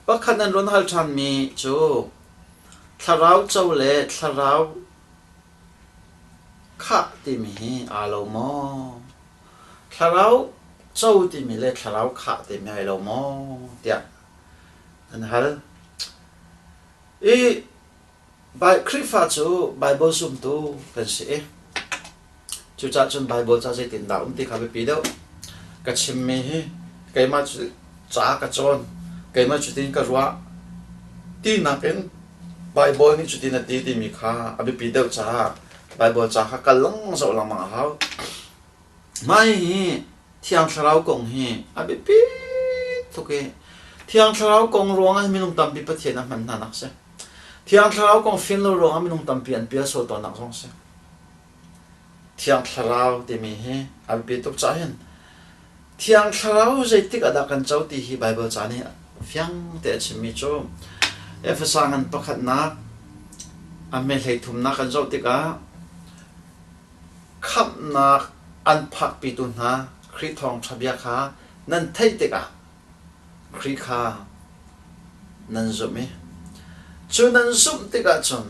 Pakhat nan run hal ṭhanmi cu thlarau co le thlarau khah timi hi aa lo maw? Thlarau co timi le thlarau khah timi ai lo maw? tiah an hal. I Khrihfa cu Baibal zumtu kan si i cucaah cun Baibal ca zeitindah um ti kha biapi deuh. Ka chimmi hi keimah cu ca ka cawn, keimah cutin ka ruah tinak in Baibal nih cutin a ti timi kha a biapi deuh caah Baibal ca kha kal lengmang zoh lengmang a hau. Mah hihi Thiang Thlarau kong hi a biapi tuk i Thiang Thlarau kong ruangah minung tampi Pathian a hman hnanak a si. Thiang Thlarau kong fian lo ruangah minung tampi an pial sual tawnnak zong a si. Thiang Thlarau timi hi a biapi tuk caah hin Thiang Thlarau zeitik ah dah kan co ti hi Baibal ca nih fiang te a chimmi cu Efesa ngan pakhatnak a hme hleithumnak kan zoh tikah Khamhnak an phakpitu hna Khrih thawngṭha bia kha nan theih tikah Khrih kha nan zumh i cu nan zumh tikah cun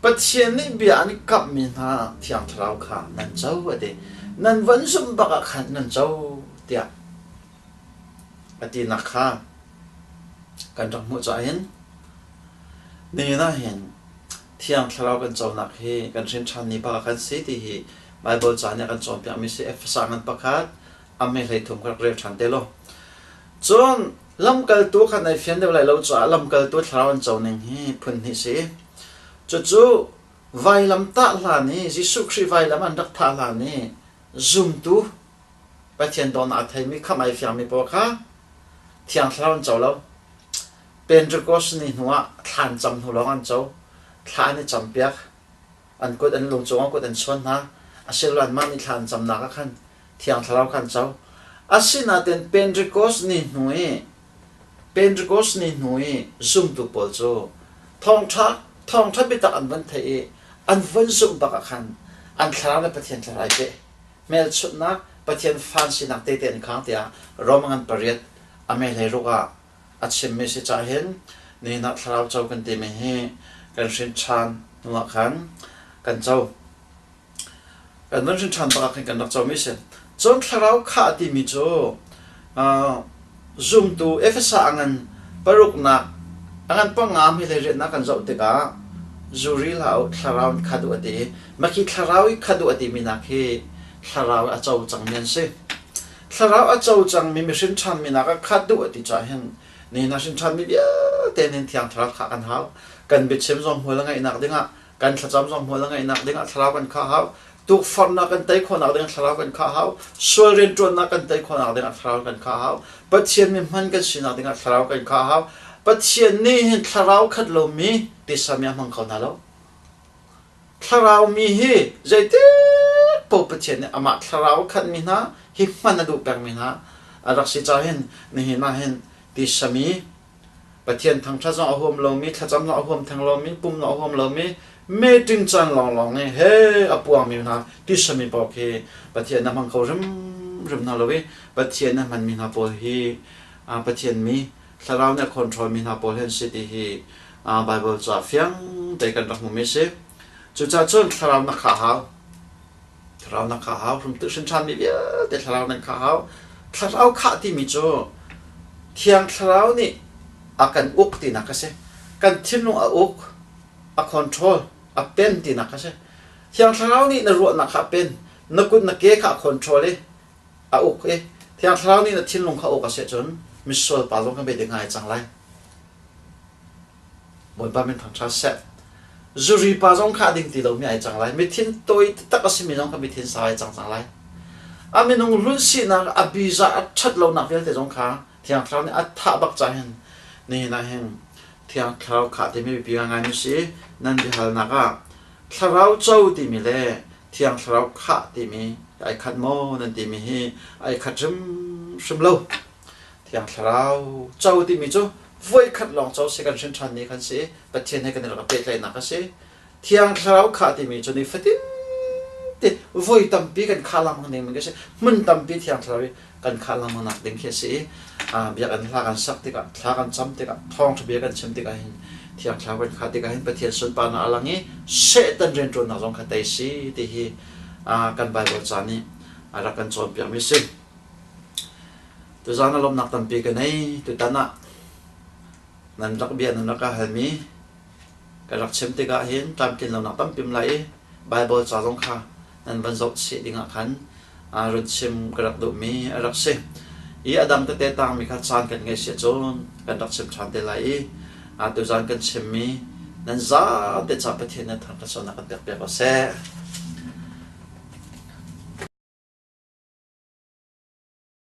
Pathian nih bia an kamhmi hna Thiang Thlarau kha nan co a ti. Nan van zumh bak ah khan nan co tiah a tinak kha kan rak hmuh caah hin nihin ah hin Thiang Thlarau kan conak hi kan hrin ṭhan ni bak kan si ti hi Baibal ca nih a kan cawnpiakmi si. Efesa ngan pakhat a me 13 ka rak rel ṭhan te law. Cun lamkaltu kha nai fian deuh lai lo caah lamkaltu thlarau an co ning hi phun hnih si. Cucu vailam tah hlan i Jesuh Khrih vailam an rak thah hlan i zumtu Pathian dawtnak a theimi khamh ai fiangmi pawl kha Thiang Thlarau an co lo. Pentecost ni hnuah thla an cam hnu lawng an co. Thla an i campiak. An kut an lung cungah kut an chuan hna. Asilo anmah nih thla an camnak ah khan Thiang Thlarau kha an co. Asinain Pentecost ni hnu i Pentecost ni hnu i zumtu pawl cu thawngṭha thawngṭha biatak an van theih i an von zumh bak ah khan an thlarau le Pathian thlarau ai peh. Hmelchunhnak Pathian fan sinak tehte an khang tiah Rom ngan pariat a me 16 ah a chimmi si cah hin nihin ah thlarau co kan timi hi kan hrin ṭhan hnuah khan kan co. Kan van hrin ṭhan bak ah khan kan rak comi si. Cun thlarau khah timi cu zumtu Efesa a ngan paruknak a ngan panga mi le riannak kan zoh tikah zuri hlah u thlarau in khat u a ti i mah khi thlarau i khat u a timi nak hi thlarau a co cangmi an si. Thlarau a co cangmi mihrin ṭhanmi nak ah khat duh a ti caah hin nihin ah hrin ṭhanmi vialte nih Thiang Thlarau khah kan hau. Kan biachim zong hmual a ngeihnak dingah, kan thlacam zong hmual a ngeihnak dingah Thlarau kan khah hau. Tukforhnak kan tei khawhnak dingah Thlarau kan khah hau. Sual rianṭuannak kan tei khawhnak dingah Thlarau kan khah hau. Pathian mi hman kan sinak dingah Thlarau kan khah hau. Pathian nih hin Thlarau khat lomi tisa mi a hmang kho hna lo. Thlarau mi hi zeitik paoh Pathian nih amah thlarau khanhmi hna hi hman a duh pengmi hna a rak si caah hin nihin ah hin tisami Pathian thangṭhat zong a huam lomi, thlacam zong a huam theng lomi, pum zong a huam lomi, meeting caan lawnglawng i he a puangmi hna tisami paoh khi Pathian a hmang kho hrimhrim hna lo i Pathian a hmanmi hna pawl hi Pathian mi thlarau nih a control mi hna pawl hi an si ti hi Baibal ca fiang te kan rak hmumi a si. Cucaah cun thlarau na khah hau. Thlarau na khah hau. Hrin ṭhanmi vialte thlarau nan khah hau. Thlarau khah timi cu Thiang Thlarau nih a kan uk tinak a si. Kan thinlung a uk, a control, a pen tinak a si. Thiang Thlarau nih na ruahnak kha a pen, na kut na ke kha a control i a uk i Thiang Thlarau nih na thinlung kha uk a si ahcun misual pa zong kan bei ding ngai cang lai. Bawipa min thangṭhat seh. Zuri pa zong kha a ding ti lomi ai cang lai. Mithin tawi taktak a simi zong kha mithin sau ai cang cang lai. A minung hlun sinak a biza a ṭhat lonak vialte zong kha Thiang Thlarau nih a thah bak ca hin nihin ah hin Thiang Thlarau khah timi biapi ngaingai si nan biahalnak ah Thlarau co timi le Thiang Thlarau khah timi ai khat maw nan timi hi ai khat hrimhrim lo. Thiang Thlarau co timi cu voikhat lawng co si kan hrin ṭhan ni kan si Pathian he kan i rak pehtlaihnak a si. Thiang Thlarau khah timi cu nifatin te voi tampi kan khah lengmang ding mi si. Hmun tampi Thiang Thlarau i kan khah lengmang nak ding khi a si. Biakinn hla kan sak tikah, thla kan cam tikah, thawngṭha bia kan chim tikah hin Thiang Thlarau kan khah tikah hin Pathian sunparnak a lang i Satan rianṭuannak zong kha tei si ti hi kan Baibal ca nih a rak kan cawnpiakmi a si. Tuzaan a lawmhnak tampi ka nei. Tutan ah nan rak bia nan rak ka halmi ka rak chim tikah hin tlamtlin lonak tampi um lai i Baibal ca zong kha nan van zoh chih dingah khan run chim ka rak duhmi a rak si. I a dang tete tangmi kha caan kan ngeih si ahcun kan rak chim ṭhan te lai i tuzaan kan chimmi nan zate ca Pathian nih thangṭhat kan pek piak ko seh.